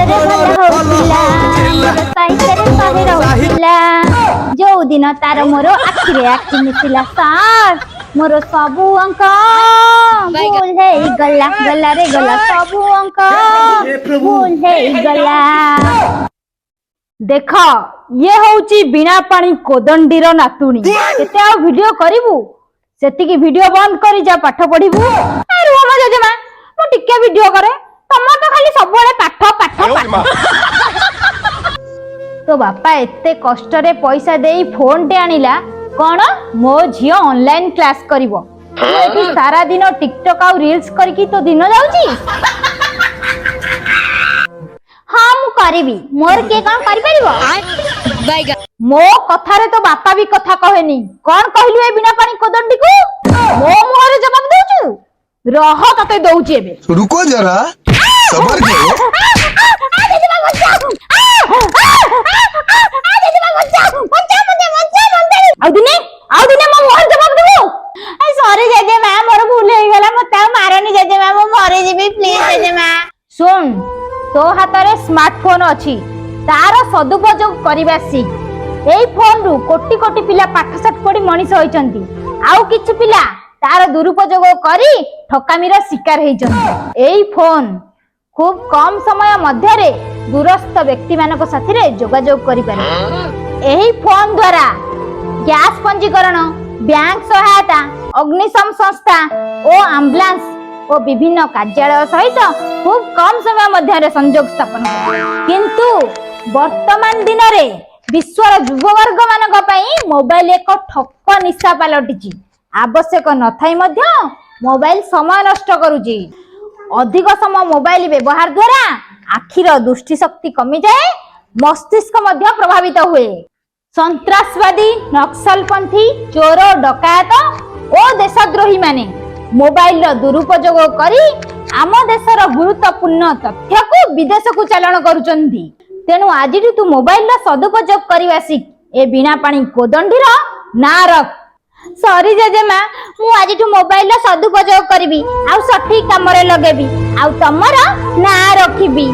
ପଇସାରେ ଭଲ ହଉଥିଲା, ମୋର ପଇସାରେ 100 ରହୁଥିଲା। ଯୋଉ ଦିନ ତାର ମୋର ଆଖିରେ ଆଖି ମିଶିଲା ସାର୍, ମୋର ସବୁ ଅଙ୍କ ଭୁଲ ହେଇଗଲା। ଗଲା ରେ ଗଲା, ସବୁ ଅଙ୍କ ଭୁଲ ହେଇଗଲା। ଦେଖ, ଇଏ ହଉଛି ବୀଣା ପାଣି କୋଦଣ୍ଡିର ନାତୁଣୀ। କେତେ ଆଉ ଭିଡିଓ କରିବୁ? ସେତିକି ଭିଡିଓ ବନ୍ଦ କରି ଯା ପାଠ ପଢିବୁ। ଏ ରୁହ ମ ଜେଜେମା, ମୁଁ ଟିକେ ଭିଡିଓ କରେ। ତମର ତ ଖାଲି ସବୁବେଳେ ପାଠ ପାଠ ପାଠ। ତୋ ବାପା ଏତେ କଷ୍ଟରେ ପଇସା ଦେଇ ଫୋନଟେ ଆଣିଲା କଣ, ମୋ ଝିଅ ଅନଲାଇନ କ୍ଲାସ କରିବ। ତୁ ଏଠି ସାରା ଦିନ ଟିକଟକ୍ ଆଉ ରିଲ୍ସ କରିକି ତୋ ଦିନ ଯାଉଛି। ହଁ, ମୁଁ କରିବି, ମୋର କିଏ କଣ କରିପାରିବ? ମୋ କଥାରେ ତୋ ବାପା ବି କଥା କହେନି। କଣ କହିଲୁ ଏ ବୀଣା ପାଣି କୋଦଣ୍ଡିକୁ? ମୋ ମୁହଁରେ ଜବାବ ଦଉଛୁ? ରହ, ତତେ ଦଉଛି ଏବେ। रुको जरा, सबर करो। ଆ, ଜେଜେମା, ବଞ୍ଚାଅ! ଆ, ଆ, ଆ, ଆ, ଜେଜେମା, ବଞ୍ଚାଅ! ବଞ୍ଚାଅ ମତେ, ବଞ୍ଚାଅ ମତେ! ଆଉ ଦିନେ, ଆଉ ଦିନେ ମୋ ମୁହଁରେ ଜବାବ ଦେବୁ? ସରି ଜେଜେମା, ମୋର ଭୁଲ ହେଇଗଲା। ମତେ ଆଉ ମାରନି ଜେଜେମା, ମୁଁ ମରିଯିବି, ପ୍ଲିଜ ଜେଜେମା। ଶୁଣ, ତୋ ହାତରେ ସ୍ମାର୍ଟଫୋନ ଅଛି, ତାର ସଦୁପଯୋଗ କରିବା ଶିଖ। ଏଇ ଫୋନରୁ କୋଟି କୋଟି ପିଲା ପାଠ ସାଠ ପଢି ମଣିଷ ହୋଇଛନ୍ତି, ଆଉ କିଛି ପିଲା ତାର ଦୁରୁପଯୋଗ କରି ଠକାମିର ଶିକାର ହେଇଛନ୍ତି। ଏଇ ଫୋନ ଖୁବ କମ ସମୟ ମଧ୍ୟରେ ଦୂରସ୍ଥ ବ୍ୟକ୍ତିମାନଙ୍କ ସାଥିରେ ଯୋଗାଯୋଗ କରିପାରେ। ଏହି ଫୋନ ଦ୍ୱାରା ଗ୍ୟାସ ପଞ୍ଜୀକରଣ, ବ୍ୟାଙ୍କ ସହାୟତା, ଅଗ୍ନିଶମ ସଂସ୍ଥା ଓ ଆମ୍ବୁଲାନ୍ସ ଓ ବିଭିନ୍ନ କାର୍ଯ୍ୟାଳୟ ସହିତ ଖୁବ କମ ସମୟ ମଧ୍ୟରେ ସଂଯୋଗ ସ୍ଥାପନ କରେ। କିନ୍ତୁ ବର୍ତ୍ତମାନ ଦିନରେ ବିଶ୍ୱର ଯୁବବର୍ଗ ମାନଙ୍କ ପାଇଁ ମୋବାଇଲ ଏକ ଠକ ନିଶା ପାଲଟିଛି। ଆବଶ୍ୟକ ନଥାଇ ମଧ୍ୟ ମୋବାଇଲ ସମୟ ନଷ୍ଟ କରୁଛି। ଅଧିକ ସମୟ ମୋବାଇଲ ବ୍ୟବହାର ଦ୍ୱାରା ଆଖିର ଦୃଷ୍ଟି ଶକ୍ତି କମିଯାଏ, ମସ୍ତିଷ୍କ ମଧ୍ୟ ପ୍ରଭାବିତ ହୁଏ। ସନ୍ତ୍ରାସବାଦୀ, ନକ୍ସଲପନ୍ଥୀ, ଚୋର, ଡକାୟତ ଓ ଦେଶଦ୍ରୋହୀ ମାନେ ମୋବାଇଲର ଦୁରୁପଯୋଗ କରି ଆମ ଦେଶର ଗୁରୁତ୍ୱପୂର୍ଣ୍ଣ ତଥ୍ୟକୁ ବିଦେଶକୁ ଚାଲାଣ କରୁଛନ୍ତି। ତେଣୁ ଆଜିଠୁ ତୁ ମୋବାଇଲର ସଦୁପଯୋଗ କରିବା ଶିଖ। ଏ ବୀଣା ପାଣି କୋଦଣ୍ଡିର ନାଁ ରଖ। ସରି ଜେଜେମା, ମୁଁ ଆଜିଠୁ ମୋବାଇଲର ସଦୁପଯୋଗ କରିବି ଆଉ ସଠିକ କାମରେ ଲଗେଇବି ଆଉ ତମର ନାଁ ରଖିବି।